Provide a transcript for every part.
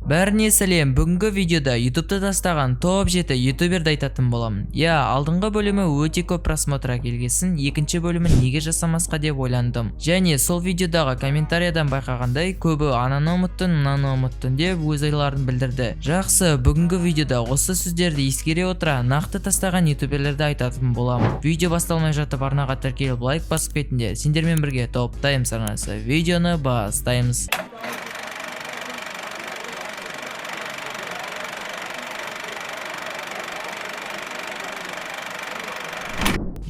Бәріне сәлем! Бүгінгі видеода Ютубта тастаған топ 7 ютуберді айтатын боламын. Иә, алдыңғы бөлімі өте көп просмотр әкелгесін, екінші бөлімін неге жасамасқа деп ойландым. Және сол видеодағы комментариядан байқағандай, көбі ананы ұмыттың, мынаны ұмыттың деп өз ойларын білдірді. Жақсы, бүгінгі видеода осы сөздерді ескере отыра, нақты тастаған ютуберлерді айтатын боламын. Видео басталмай жатып, арнаға тіркеліп, лайк басып кетіңдер. Сендермен бірге Топ Таймс арнасы. Видеоны бастаймыз.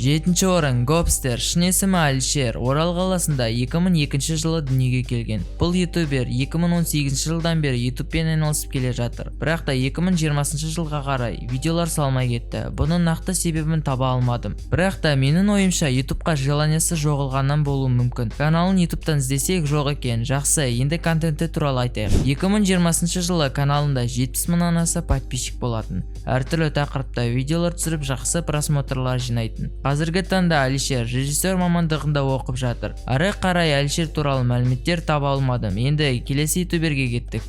Жетінші орын — Гопстер. Шын есімі Әлішер. Орал қаласында 2002 жылы дүниеге келген. Бұл ютубер 2018 жылдан бері Ютубпен айналысып келе жатыр. Бірақ та 2020 жылға қарай видеолар салмай кетті. Бұның нақты себебін таба алмадым. Бірақ та менің ойымша, Ютубқа желаниясы жоғалғаннан болуы мүмкін. Каналын Ютубтан іздесек, жоқ екен. Жақсы, енді контенті туралы айтайық. 2020 жылы каналында 70 мыңнан аса подписчик болатын. Әртүрлі тақырыпта видеолар түсіріп, жақсы просмотрлар жинайтын. Қазіргі таңда Әлішер режиссер мамандығында оқып жатыр. Ары қарай Әлішер туралы мәліметтер таба алмадым. Енді келесі ютуберге кеттік.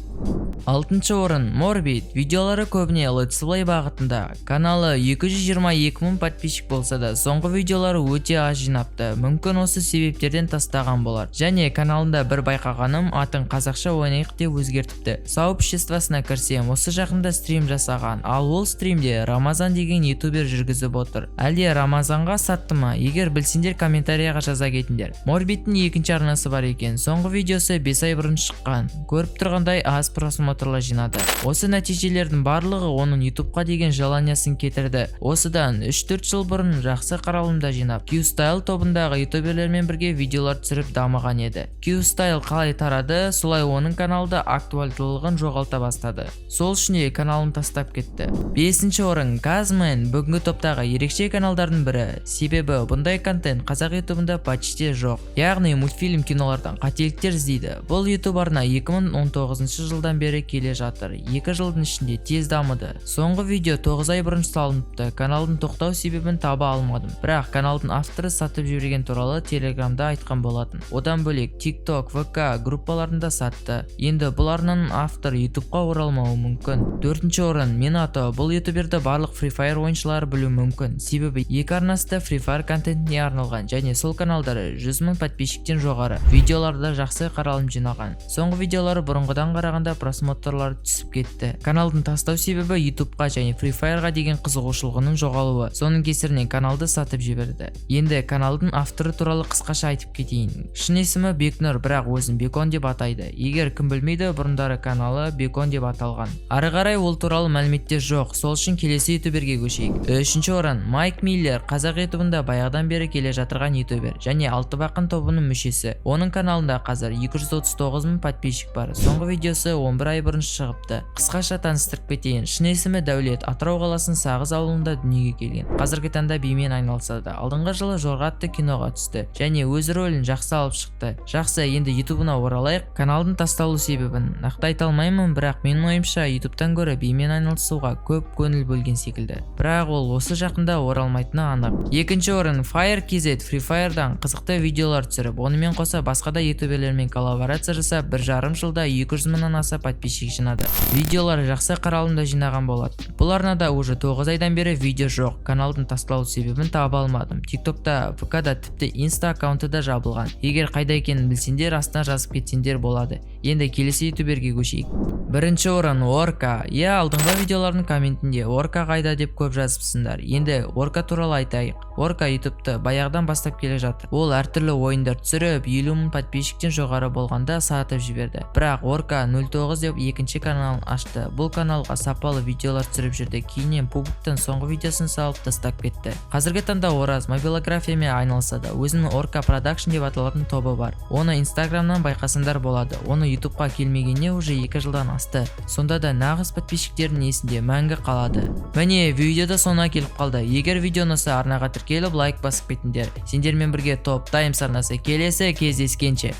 Алтыншы орын — Морбит. Видеолары көбіне летсплей бағытында. Каналы 222 мың подписчик болса да, соңғы видеолары өте аз жинапты. Мүмкін, осы себептерден тастаған болар. Және каналында бір байқағаным, атын «Қазақша ойнайық» деп өзгертіпті. Сообществосына кірсем, осы жақында стрим жасаған. Ал ол стримде Рамазан деген ютубер жүргізіп отыр. Әлде Рамазанға сатты ма? Егер білсеңдер, комментарияға жаза кетіңдер. Морбиттің екінші арнасы бар екен. Соңғы видеосы 5 ай бұрын шыққан. Көріп тұрғандай, аз просмотрлар жинады. Осы нәтижелердің барлығы оның Ютубқа деген желаниясын кетірді. Осыдан 3-4 жыл бұрын жақсы қаралымда жинап, Q-Style тобындағы ютуберлермен бірге видеолар түсіріп дамыған еді. Q-Style қалай тарады, солай оның каналы да актуалдылығын жоғалта бастады. Сол үшін де каналын тастап кетті. Бесінші орын — Казмен. Бүгінгі топтағы ерекше каналдардың бірі. Себебі бұндай контент қазақ Ютубында почти жоқ. Яғни мультфильм, кинолардан қателіктер іздейді. Бұл Ютуб арна 2019 жылдан бері келе жатыр. 2 жылдың ішінде тез дамыды. Соңғы видео 9 ай бұрын салыныпты. Каналдың тоқтау себебін таба алмадым. Бірақ каналдың авторы сатып жіберген туралы Телеграмда айтқан болатын. Одан бөлек TikTok, ВК группаларында сатты. Енді бұл арнаның авторы Ютубқа оралмауы мүмкін. Төртінші орын — Минато. Бұл ютуберді барлық Free Fire ойыншылары білуі мүмкін. Себебі екі арнасы да Free Fire контентіне арналған және сол каналдары 100 мың подписчиктен жоғары. Видеоларда жақсы қаралым жинаған. Соңғы видеолары бұрынғыдан қарағанда просмотрлары түсіп кетті. Каналдың тастау себебі Ютубқа және Free Fire'ға деген қызығушылығының жоғалуы. Соның кесірінен каналды сатып жіберді. Енді каналдың авторы туралы қысқаша айтып кетейін. Шын есімі Бекнұр, бірақ өзін Бекон деп атайды. Егер кім білмейді, бұрындары каналы Бекон деп аталған. Ары қарай ол туралы мәліметтер жоқ, сол үшін келесі ютуберге көшейік. Үшінші орын — Майк Миллер. Қазақ Ютубында баяғыдан бері келе жатырған ютубер және Алтыбақан тобының мүшесі. Оның каналында қазір 239 мың подписчик бар. Соңғы видеосы 11 ай бұрын шығыпты. Қысқаша таныстырып кетейін. Шын есімі Дәулет, Атырау қаласының Сағыз ауылында дүниеге келген. Қазіргі таңда бимен айналысады. Алдыңғы жылы «Жорға» атты киноға түсті және өз рөлін жақсы алып шықты. Жақсы, енді Ютубына оралайық. Каналдың тасталу себебін нақты айта алмаймын, бірақ менің ойымша, Ютубтан гөрі бимен айналысуға көп көңіл бөлген секілді. Бірақ ол осы жақында оралмайтыны анық. Екінші орын — Fire KZ. Free Fire'дан қызықты видеолар түсіріп, онымен қоса басқа да ютуберлермен коллаборация жасап, 1,5 жылда 200 мыңнан аса подписчик жинады. Видеолары жақсы қаралымда жинаған болатын. Бұл арнада уже 9 айдан бері видео жоқ. Каналдың тасталу себебін таба алмадым. Тиктокта, ВКда, тіпті Инста аккаунты да жабылған. Егер қайда екенін білсеңдер, астына жазып кетсеңдер болады. Енді келесі ютуберге көшейік. Бірінші орын — Орка. Иә, алдыңғы видеолардың комментінде «Орка қайда» деп көп жазыпсыңдар. Енді Орка туралы айтайық. Орка Ютубты баяғыдан бастап келе жатыр. Ол әртүрлі ойындар түсіріп, 50 мың подписчиктен жоғары болғанда сатып жіберді. Бірақ Орка 09 деп екінші каналын ашты. Бұл каналға сапалы видеолар түсіріп жүрді. Кейіннен Пубктың соңғы видеосын салып, тастап кетті. Қазіргі таңда Ораз мобилографиямен айналысады. Өзінің Орка Продакшн деп аталатын тобы бар. Оны Инстаграмнан байқасаңдар болады. Оны Ютубқа келмегеніне уже 2 жылдан асты. Сонда да нағыз подписчиктердің есінде мәңгі қалады. Міне, видеода соңына келіп қалды. Егер видео ұнаса, арнаға тіркеліп, лайк басып кетіңдер. Сендермен бірге Топ Таймс арнасы. Келесі кездескенше.